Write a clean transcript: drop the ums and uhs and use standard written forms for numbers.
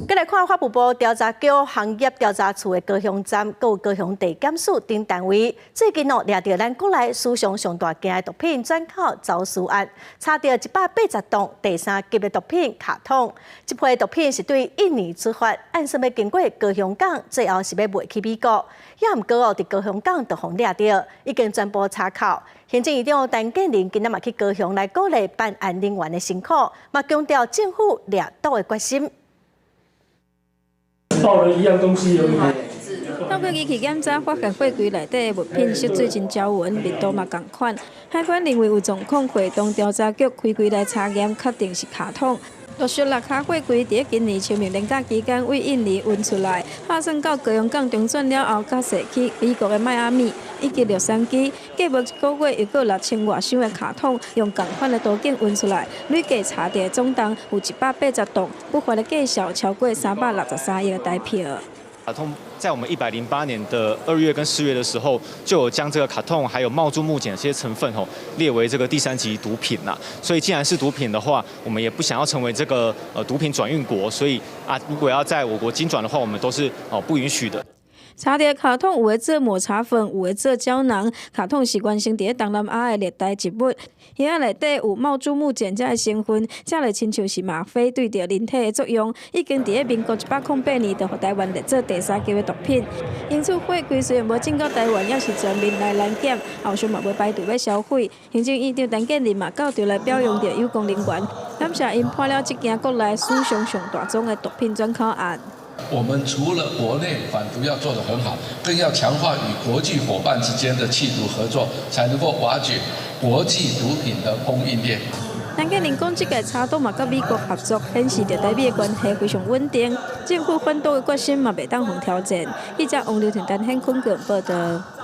過來看法務部調查局行業調查處的高雄站，閣有高雄地檢署等單位，最近哦掠著咱國內史上上大件的毒品轉口走私案，查著180棟第三級的毒品卡通。這批毒品是對印尼出發，按算欲經過高雄港，最後是欲賣去美國。也毋過哦，佇高雄港就予掠著，已經全部查扣。行政院長陳建仁今仔嘛去高雄來鼓勵辦案人員的辛苦，嘛強調政府掠毒的決心。報了一樣東西而已。透過儀器檢查，發現貨櫃內底的物品色水真焦勻，密度嘛仝款。海關認為有狀況，會同調查局開櫃來查驗，確定是卡通。陸續六卡貨櫃佇今年清明連假期間對印尼運出來，打算到高雄港中轉了後，才駛去美國的邁阿密以及洛杉磯。過無一個月，又閣6000外箱的卡通用仝款的途徑運出來，累計查著總重有180棟，不法的價值超過363億的台票。卡通在我們108年的2月跟4月的時候，就有將這個卡通還有茂竹木鹼這些成分吼列為這個第三級毒品啦。所以既然是毒品的話，我們也不想要成為這個毒品轉運國，所以啊，如果要在我國經轉的話，我們都是哦不允許的。查著卡通有的做抹茶粉，有的做膠囊。卡通是原生佇咧東南亞的熱帶植物，葉仔內底有茂竹木鹼這个成分，食落親像是嗎啡對著人體的作用，已經佇咧民國108年就予台灣列做第三級的毒品。因此貨櫃雖然無進到台灣，也是全面來攔檢，後續嘛無排除欲銷毀。行政院長陳建仁嘛到場來表揚著有關人員，感謝𪜶破了這件國內史上上大宗的毒品轉口案。我們除了國內反毒要做得很好，更要強化與國際夥伴之間的緝毒合作，才能夠瓦解國際毒品的供應鏈。陳建仁講，這屆查毒嘛，佮美國合作，顯示著台美的關係非常穩定。政府反毒的決心嘛，袂當予挑戰。記者王劉婷、陳顯坤報導。